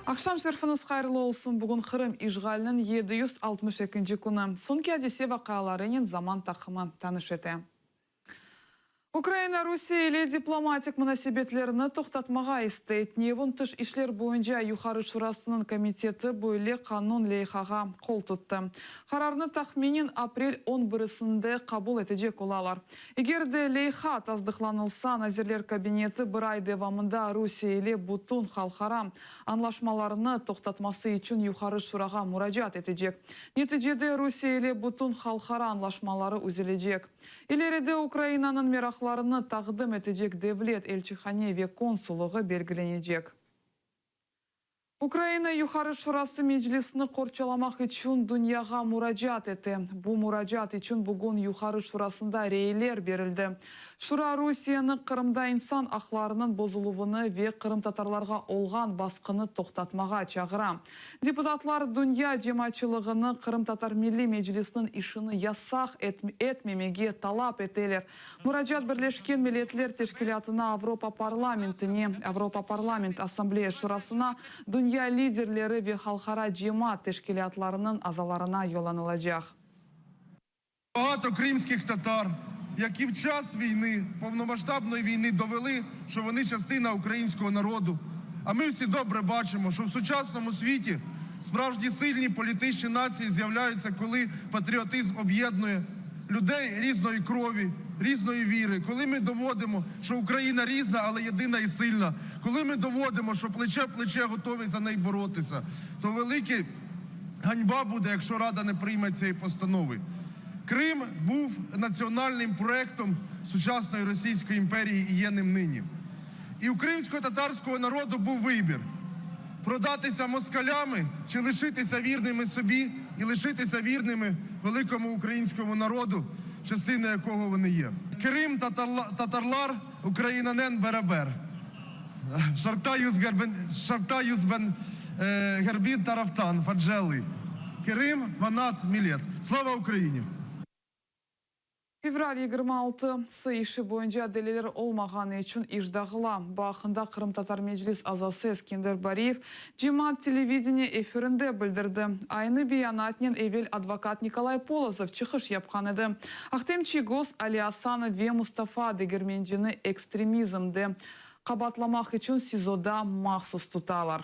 Aqşam şerfiñiz hayırlı olsun! Bugün Qırım işğaliniñ 762-nci künü. Soñki adise-vaqialarınen Zaman taqımı tanış ete. Ukraina Rusiye ile diplomatik munasebetlerini toqtatmağa istey. Tünevin Tış işler boyunca Yuqarı Şurasınıñ komiteti böyle qanun leyhağa qol tuttı. Qararnı tahminen aprel on birisinde qabul etecek olalar. Eger de leyha tasdıqlanılsa, Nazirler Kabineti bir ay devamında Rusiye ile bütün halqara añlaşmalarnı toqtatması içün Yuqarı Şurağa muracaat etecek. Neticede Rusiye ile bütün halqara añlaşmaları üzilecek. İleride Ukrainanıñ meraqlarını taqdim etecek devlet elçihane ve konsullığı belgilenecek. Ukraina Yuqarı Şurası Meclisni qorçalamaq içün dünyağa muracaat ete. Bu muracaat içün bugün Yuqarı Şurasında reyler berildi. Şura Rusiyeni Qırımda insan aqlarınıñ bozuluvını ve qırımtatarlarğa olğan basqını toqtatmağa çağıra. Deputatlar dünya cemaatçılığını Qırımtatar Milliy Meclisiniñ işini yasaq etmemege talap eteler. Muracaat Birleşken Milletler Teşkilâtına, Avropa Parlamentine, Avropa Parlament Assambleya Şurasına, dünya liderleri ve halqara cemaat teşkilâtlarınıñ azalarına yollanılacaq. Багато кримських татар, які в час війни, повномасштабної війни довели, що вони частина українського народу. А ми всі добре бачимо, що в сучасному світі справжні сильні політичні нації з'являються, коли патріотизм об'єднує людей різної крові, різної віри, коли ми доводимо, що Україна різна, але єдина і сильна, коли ми доводимо, що плече в плече готові за неї боротися, то велике ганьба буде, якщо Рада не прийме цієї постанови. Крим був національним проектом сучасної Російської імперії і є ним нині. І у кримсько-татарського народу був вибір: продатися москалями чи лишитися вірними собі і лишитися вірними великому українському народу, частиною якого вони є. Крим татарлар, Українанен берабер. Şarqta şarqta yüzben ğarbin taraftan Фаджели. Qırım, Vanat, Millet. Слава Україні! Fevral 26 sı işi boyunca deliller olmağanı içün iş dağıla. Bu aqqında qırımtatar Meclis azası Eskender Bariyev cemaat televideniye efirinde bildirdi. Aynı beyanatnen evel advokat Nikolay Polozov çıqış yapqan edi. Ahtem Çiygoz, Ali Asanov ve Mustafa Degermencini ekstremizmde qabaatlamaq içün SİZOda mahsus tutalar.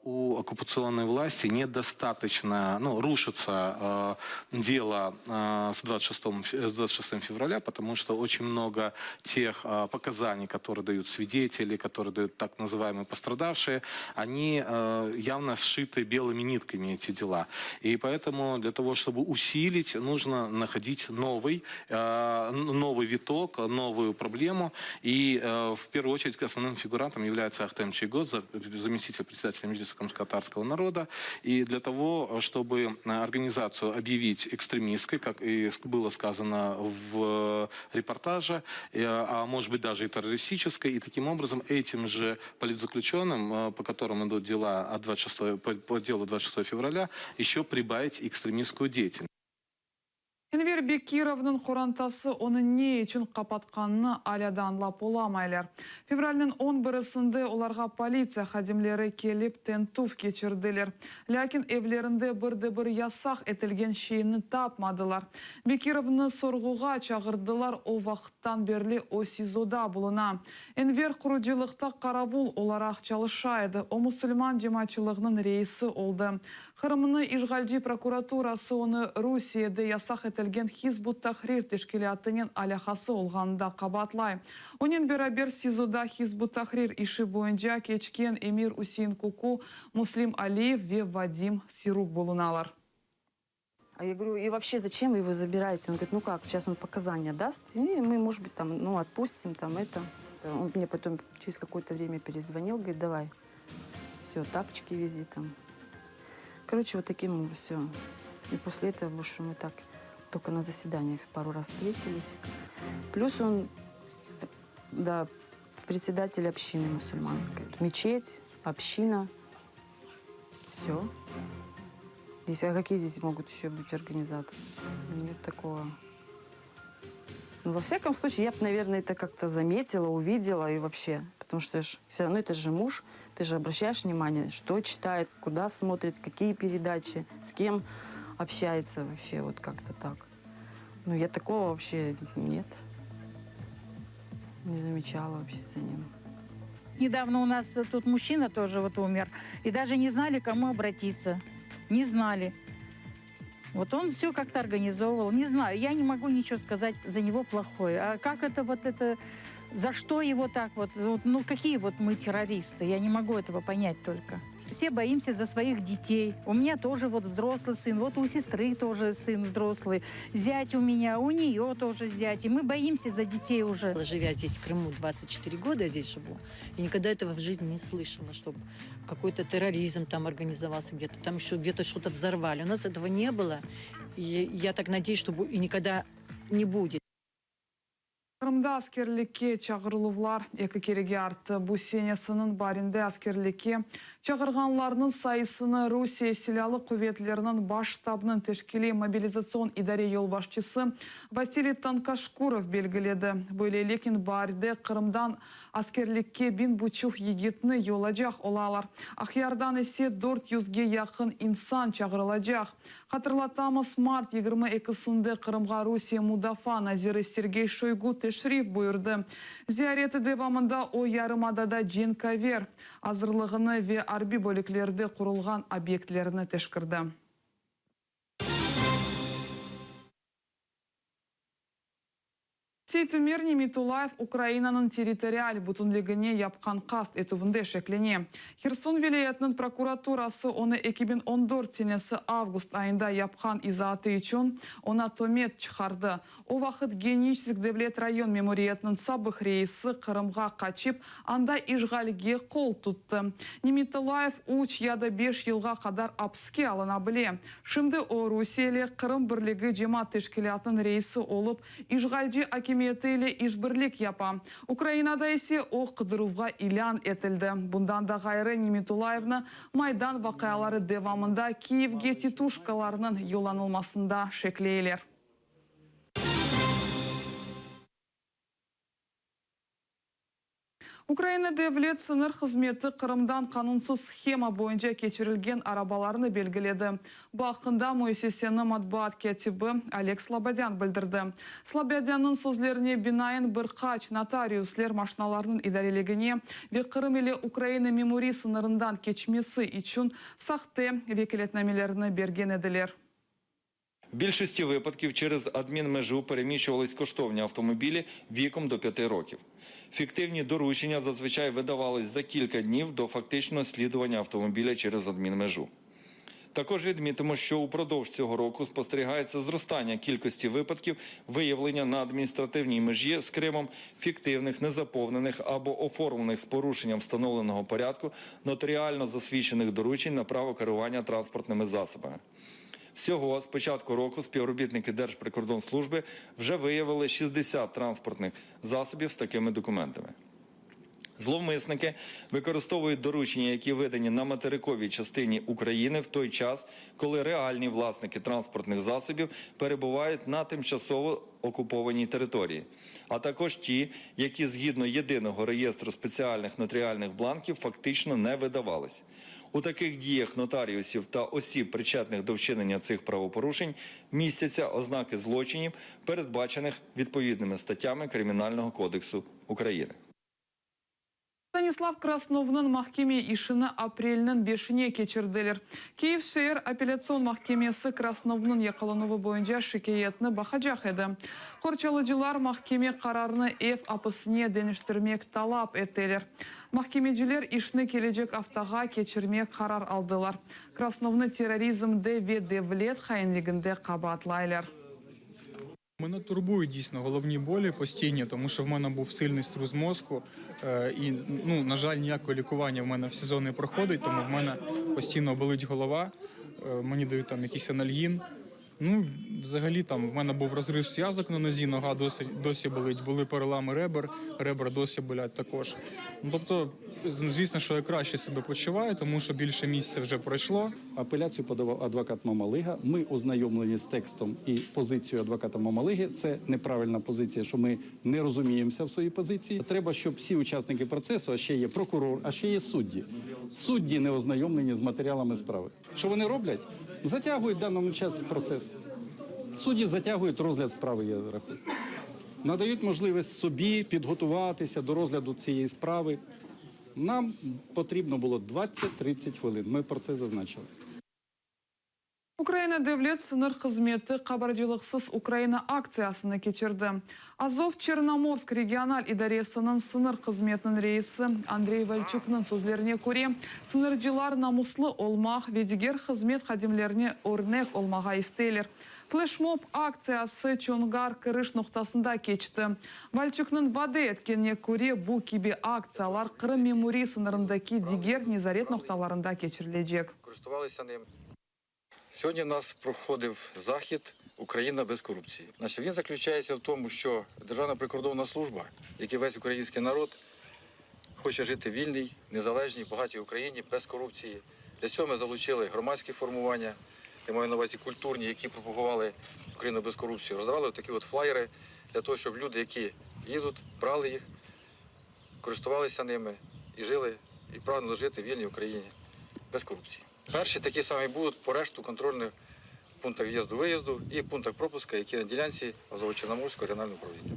У оккупационной власти недостаточно, ну, рушится э, дело э, с 26, с 26 февраля, потому что очень много тех э, показаний, которые дают свидетели, которые дают так называемые пострадавшие, они э, явно сшиты белыми нитками, эти дела. И поэтому для того, чтобы усилить, нужно находить новый, э, новый виток, новую проблему. И э, в первую очередь основным фигурантом является Ахтем Чийгоз, заместитель председателя Меджлиса крымско-татарского народа. И для того, чтобы организацию объявить экстремистской, как и было сказано в репортаже, а может быть даже и террористической, и таким образом этим же политзаключенным, по которым идут дела от 26, по, по делу 26 февраля, еще прибавить экстремистскую деятельность. Enver Bekirovnıñ qorantası onı ne içün qapatqanını alâ da añlap olamaylar. Fevralniñ 11-sinde olarğa politsiya hadimleri kelip tintüv keçirdiler. Lâkin evlerinde bir de bir yasaq etilgen şeyni tapmadılar. Bekirovnı sorğuğa çağırdılar, o vaqıttan berli o SİZOda buluna. Enver qurucılıqta qaravul olaraq çalışa edi, o musulman cemaatçılığınıñ reisi oldı. Qırımnı işğalci prokuraturası onı Rusiyede yasaq etilgen Hizb ut-Tahrir teşkilâtınen alâqası olğanında qabaatlay. Onen beraber SİZOda Hizb ut-Tahrir işi boyunca keçken Emir-Üsein Kuku, Muslim Aliyev ve Vadim Siruk bulunalar. А я говорю, и вообще зачем вы его забираете? Он говорит, ну как, сейчас он показания даст, и мы, может быть, там, ну, отпустим, там, это. Он мне потом через какое-то время перезвонил, говорит, давай, все, тапочки вези там. Короче, вот таким все. И после этого больше мы так только на заседаниях пару раз встретились. Плюс он, да, председатель общины мусульманской. Мечеть, община, все. Здесь, а какие здесь могут еще быть организации? Нет такого. Ну, во всяком случае, я бы, наверное, это как-то заметила, увидела и вообще. Потому что все равно это же муж, ты же обращаешь внимание, что читает, куда смотрит, какие передачи, с кем общается вообще, вот как-то так. Ну, я такого вообще нет. Не замечала вообще за ним. Недавно у нас тут мужчина тоже вот умер. И даже не знали, к кому обратиться. Не знали. Вот он все как-то организовывал. Не знаю, я не могу ничего сказать за него плохое. А как это вот это... За что его так вот? Вот, Ну, какие вот мы террористы? Я не могу этого понять только. Все боимся за своих детей. У меня тоже вот взрослый сын, вот у сестры тоже сын взрослый, зять у меня, у нее тоже зять. И мы боимся за детей уже. Живя здесь, в Крыму, 24 года я здесь живу, я никогда этого в жизни не слышала, чтобы какой-то терроризм там организовался где-то, там еще где-то что-то взорвали. У нас этого не было, и я так надеюсь, что и никогда не будет. Qırımda askerlikke çağırıluvlar eki kerege arttı. Bu senesiniñ baarinde askerlikke çağırğanlarnıñ sayısını Rusiye Silâlı quvetleriniñ Baş ştabınıñ teşkiliy-mobilizatsion idare yolbaşçısı Vasiliy Tonkoşkurov belgiledi. Böyleliknen, baarde Qırımdan askerlikke biñ buçuq yigitni yollacaq olalar, Aqyardan ise dört yüzge yaqın insan çağırılacaq. Hatırlatamız, mart yigirmi ekisinde Qırımğa Rusiye Mudafaa naziri Sergey Şoygu teşrif buyurdı. Ziyareti devamında o, yarımadada cenkâver azırlığını ve arbiy bölüklerde qurulğan obyektlerni teşkirdi. Seytumer Nimetullayev Ukrainanıñ territorial bütünligine yapqan qast etüvinde şeklene. Herson vilâyetiniñ prokuraturası onı 2014 senesi avgust ayında yapqan izaatı içün oña tömet çıqardı. O vaqıt Geniçesk devlet rayon memuriyetiniñ sabıq reisi Qırımğa qaçıp, anda işğalge qol tuttı. Nimetullayev üç ya da beş yılğa qadar apske alına bile. Şimdi o, Rusiyeli Qırım birligi cemaat teşkilâtınıñ reisi olıp, İşğalci akimiyeti ile işbirlik yapa. Ukrainada ise o, qıdıruvğa ilân etildi. Bundan da ğayrı, Nimetulayevni Maydan vaqiaları devamında Kiyevge tituşkalarnıñ yollanılmasında şekleyler. Ukraina Devlet sıñır hızmeti Qırımdan qanunsız shema boyunca keçirilgen arabalarnı belgiledi. Bu aqqında müessiseniñ matbuat kâtibi Oleg Slobodân bildirdi. Slobodânnıñ sözlerine binaen, bir qaç notariusler maşnalarnıñ idareligine ve Qırım ile Ukraina memuriy sıñırından keçmesi içün sahte vekâletnamelerni bergen ediler. В більшості випадків через адмінмежу переміщувались коштовні автомобілі віком до п'яти років. Фіктивні доручення зазвичай видавались за кілька днів до фактичного слідування автомобіля через адмінмежу. Також відмітимо, що упродовж цього року спостерігається зростання кількості випадків виявлення на адміністративній межі з Кримом фіктивних, незаповнених або оформлених з порушенням встановленого порядку нотаріально засвідчених доручень на право керування транспортними засобами. Всього з початку року співробітники Держприкордонслужби вже виявили 60 транспортних засобів з такими документами. Зловмисники використовують доручення, які видані на материковій частині України в той час, коли реальні власники транспортних засобів перебувають на тимчасово окупованій території, а також ті, які згідно єдиного реєстру спеціальних нотаріальних бланків фактично не видавались. У таких діях нотаріусів та осіб, причетних до вчинення цих правопорушень, містяться ознаки злочинів, передбачених відповідними статтями Кримінального кодексу України. Stanislav Krasnovnıñ mahkeme işini aprelniñ beşine keçirdiler. Kiyev şeer apellâtsion mahkemesi Krasnovnıñ yaqalanuvı boyunca şikâyetni baqacaq edi. Qorçalıcılar mahkeme qararını ev apisine deñiştirmek talap eteler. Mahkemeciler işni kelecek aftağa keçirmek qarar aldılar. Krasnovnı terrorizmde ve devlet hainliginde qabaatlaylar. Мене турбують дійсно головні болі постійні, тому що в мене був сильний струс мозку, і, ну, на жаль, ніякого лікування в мене в СІЗО не проходить, тому в мене постійно болить голова, мені дають там якийсь анальгін. Ну, взагалі, там в мене був розрив зв'язок на нозі, нога досі, досі болить, були перелами ребер, ребра досі болять також. Ну, тобто, звісно, що я краще себе почуваю, тому що більше місяця вже пройшло. Апеляцію подавав адвокат Мамалига. Ми ознайомлені з текстом і позицією адвоката Мамалиги. Це неправильна позиція, що ми не розуміємося в своїй позиції. Треба, щоб всі учасники процесу, а ще є прокурор, а ще є судді. Судді не ознайомлені з матеріалами справи. Що вони роблять? Затягують в даному часі процес. Судді затягують розгляд справи, я рахую. Надають можливість собі підготуватися до розгляду цієї справи. Нам потрібно було 20-30 хвилин. Ми про це зазначили. Ukraina Devlet sıñır hızmeti qabarcılıqsız Ukraina aktsiyasını keçirdi. Azov-Çernomorsk regional idaresiniñ sıñır hızmetiniñ reisi Andrey Valçuknıñ sözlerine köre, sıñırcılar namuslı olmaq ve diger hızmet hadimlerine örnek olmağa isteyler. Fleşmob aktsiyası Çonğar kiriş noqtasında keçti. Valçuknıñ vade etkenine köre, bu kibi aktsiyalar Qırım memuriy sıñırındaki diger nezaret noqtalarında keçirilecek. Сьогодні у нас проходив захід Україна без корупції. Значить, він заключається в тому, що Державна прикордонна служба, як і весь український народ, хоче жити в вільній, незалежній, багатій Україні без корупції. Для цього ми залучили громадські формування, я маю на увазі культурні, які пропагували Україну без корупції. Роздавали такі от флаєри для того, щоб люди, які їдуть, брали їх, користувалися ними і жили, і прагнули жити в вільній Україні без корупції. Перші такі самі будуть по решту контрольних пунктах в'їзду-виїзду і пунктах пропуска, які на ділянці Азово-Чорноморського регіонального управління.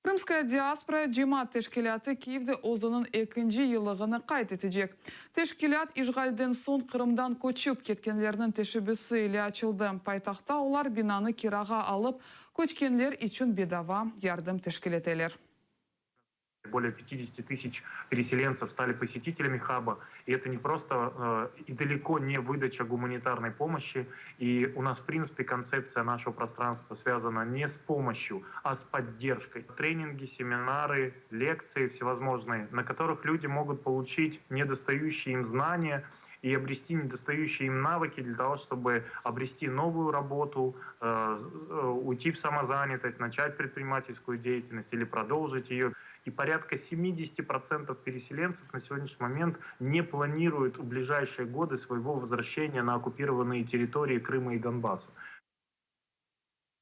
Крымская диаспора cemaat teşkilâtı Kiyevde özüniñ ekinci yıllığını qayd etecek. Teşkilât işğalden soñ Qırımdan köçip ketkenlerniñ teşebbüsi ile açıldı. Paytahtta olar binanı kirağa alıp, köçkenler içün bedava yardım teşkil eteler. Более 50 тысяч переселенцев стали посетителями хаба. И это не просто э, и далеко не выдача гуманитарной помощи. И у нас, в принципе, концепция нашего пространства связана не с помощью, а с поддержкой. Тренинги, семинары, лекции всевозможные, на которых люди могут получить недостающие им знания и обрести недостающие им навыки для того, чтобы обрести новую работу, э, э, уйти в самозанятость, начать предпринимательскую деятельность или продолжить ее. И порядка 70% переселенцев на сегодняшний момент не планируют в ближайшие годы своего возвращения на оккупированные территории Крыма и Донбасса.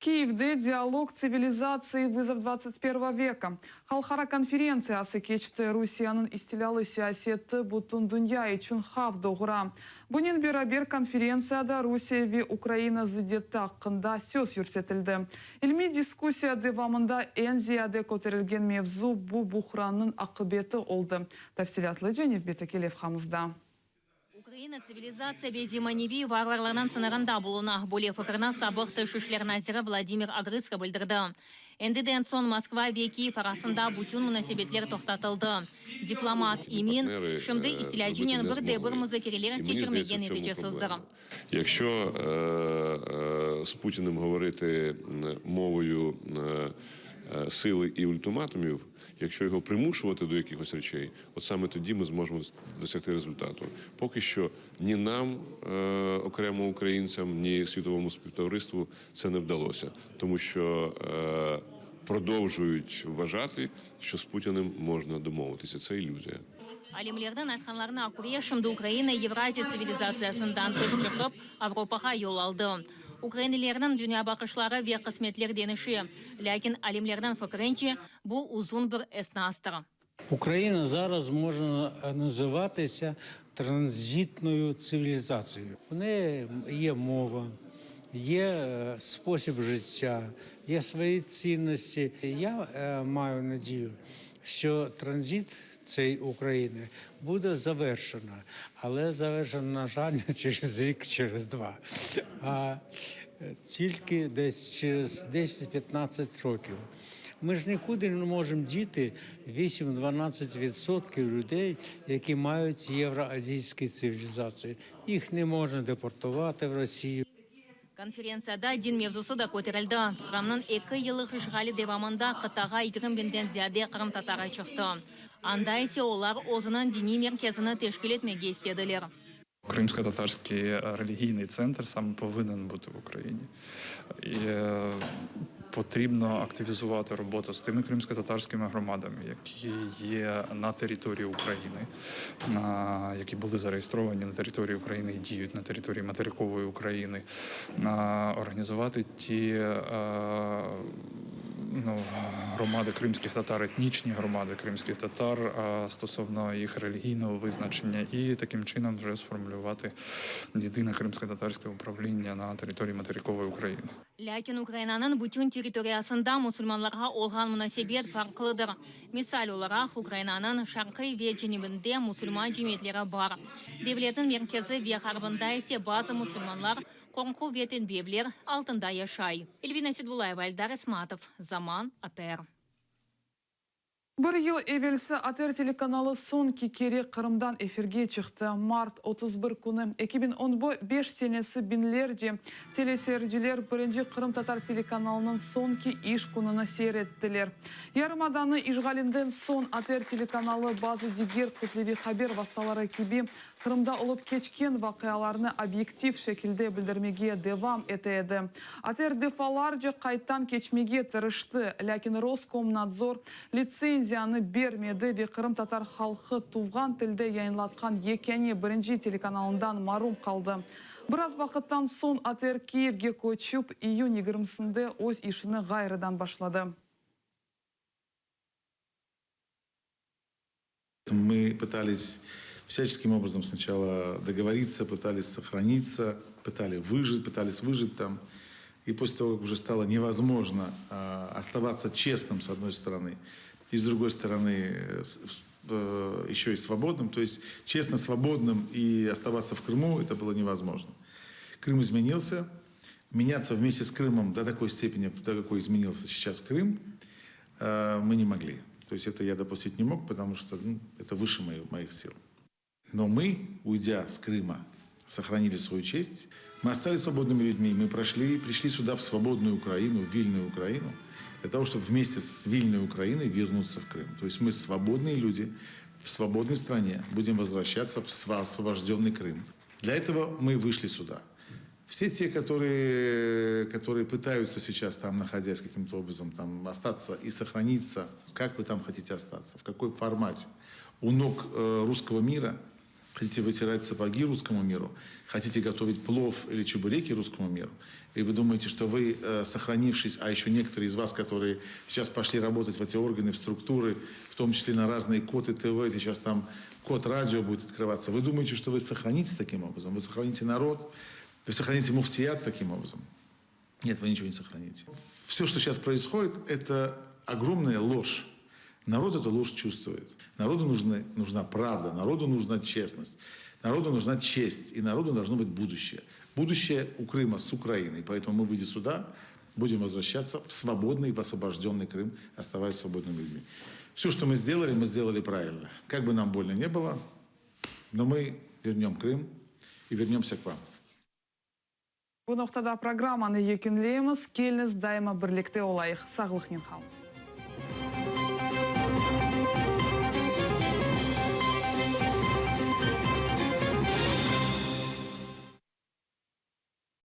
Киевде диалог цивилизации вызов 21 века. Halqara konferentsiyası keçti Rusiyeniñ istilâlı siyaseti bütün dünya içün havf doğura. Bunen beraber konferentsiyada Rusiye ve Ukraina zıddiyeti aqqında söz yürsetildi. İlmiy diskussiya devamında eñ ziyade köterilgen mevzu bu buhrannıñ aqibeti oldı. Tafsilâtlıca nevbetteki levhamızda. Ukraina tsivilizatsiya ve zemaneviy varvarlarnıñ sıñırında buluna. Böyle fikirni sabıq tış işler naziri Vladimir Ogrısko bildirdi. Endiden soñ Moskva ve Kiyev arasında bütün munasebetler toqtatıldı. Diplomat emin, şimdi istilâcınen bir de bir muzakereler keçirmege neticesizdir. Якщо з Путіним говорити мовою сили і ультиматумів, якщо його примушувати до якихось речей, от саме тоді ми зможемо досягти результату. Поки що ні нам, окремо українцям, ні світовому співтовариству це не вдалося, тому що продовжують вважати, що з Путіним можна домовитися. Це ілюзія. Alimlerniñ aytqanlarına köre, şimdi Ukraina Evraziya tsivilizatsiyasından tış çıqıp, Avropağa yol aldı. Ukrainlilerniñ dünyabaqışları ve qısmetler deñişe. Lâkin alimlerniñ fikirince, bu uzun bir esnastır. Україна зараз може називатися транзитною цивілізацією. У неї є мова, є е, спосіб життя, є свої цінності. Я е, маю надію, що транзит цієї України буде завершено, але завершено, на жаль, не через рік, через два, а е, тільки десь через 10-15 років. Ми ж нікуди не можемо діти 8-12% людей, які мають євроазійські цивілізації. Їх не можна депортувати в Росію. Konferentsiyada din mevzusı da köterildi. Qırımnıñ eki yıllıq işğali devamında qıtağa 20 biñden ziyade qırımtatarı çıqtı. Anda ise olar özüniñ diniy merkezini teşkil etmege istediler. Кримсько-татарський релігійний центр саме повинен бути в Україні. І потрібно активізувати роботу з тими кримсько-татарськими громадами, які є на території України, які були зареєстровані на території України і діють на території материкової України, організувати ті ну, громади кримських татар, етнічні громади кримських татар стосовно їх релігійного визначення, і таким чином вже сформулювати єдине кримсько-татарське управління на території материкової України. Lâkin Ukrainanıñ bütün territoriyasında musulmanlarğa olğan munasebet farqlıdır. Misal olaraq, Ukrainanıñ şarqiy ve cenübinde musulman cemiyetleri bar, devletniñ merkezi ve ğarbında ise bazı musulmanlar qorqu ve tenbiyevler altında yaşay. Elvina Seydullayeva, Eldar Esmatov, Zaman, ATR. Bir yıl evelsi ATR telekanalı soñki kere Qırımdan efirge çıqtı. Mart 31 künü 2015 senesi biñlerce teleseyirciler birinci qırımtatar telekanalınıñ soñki iş kününi seyir ettiler. Yarımadanı işğalinden soñ ATR telekanalı bazı diger kütleviy haber vastaları kibi Qırımda olıp keçken vaqialarnı obyektiv şekilde bildirmege devam ete edi. ATR defalarca qaydtan keçmege tırıştı, lâkin Roskomnadzor litsenziyanı bermedi ve qırımtatar halqı tuvğan tilde yayınlatqan yekâne birinci telekanalından marum qaldı. Biraz vaqıttan soñ ATR Kiyevge köçip, iyün yigirmisinde öz işini ğayrıdan başladı. Мы пытались всяческим образом сначала договориться, пытались сохраниться, пытались выжить, пытались выжить там. И после того, как уже стало невозможно оставаться честным, с одной стороны, и с другой стороны, э, еще и свободным, то есть честно свободным и оставаться в Крыму, это было невозможно. Крым изменился. Меняться вместе с Крымом до такой степени, до какой изменился сейчас Крым, э, мы не могли. То есть это я допустить не мог, потому что ну, это выше моих, моих сил. Но мы, уйдя с Крыма, сохранили свою честь. Мы остались свободными людьми. Мы прошли, пришли сюда, в свободную Украину, в вільную Украину, для того, чтобы вместе с вільной Украиной вернуться в Крым. То есть мы свободные люди в свободной стране будем возвращаться в освобожденный Крым. Для этого мы вышли сюда. Все те, которые, которые пытаются сейчас там, находясь каким-то образом, там, остаться и сохраниться, как вы там хотите остаться, в какой формате? У ног э, русского мира хотите вытирать сапоги русскому миру, хотите готовить плов или чебуреки русскому миру, и вы думаете, что вы, э, сохранившись, а еще некоторые из вас, которые сейчас пошли работать в эти органы, в структуры, в том числе на разные коты ТВ, сейчас там код радио будет открываться, вы думаете, что вы сохраните таким образом, вы сохраните народ, вы сохраните муфтият таким образом? Нет, вы ничего не сохраните. Все, что сейчас происходит, это огромная ложь. Народ эту ложь чувствует. Народу нужна, нужна правда, народу нужна честность, народу нужна честь, и народу должно быть будущее. Будущее у Крыма с Украиной. Поэтому мы, выйдя сюда, будем возвращаться в свободный, в освобожденный Крым, оставаясь свободными людьми. Все, что мы сделали, мы сделали правильно. Как бы нам больно не было, но мы вернем Крым и вернемся к вам. Bu noqtada programmanı yekünleymiz. Keliñiz, daima birlikte olayıq. Sağlıqnen qalıñız.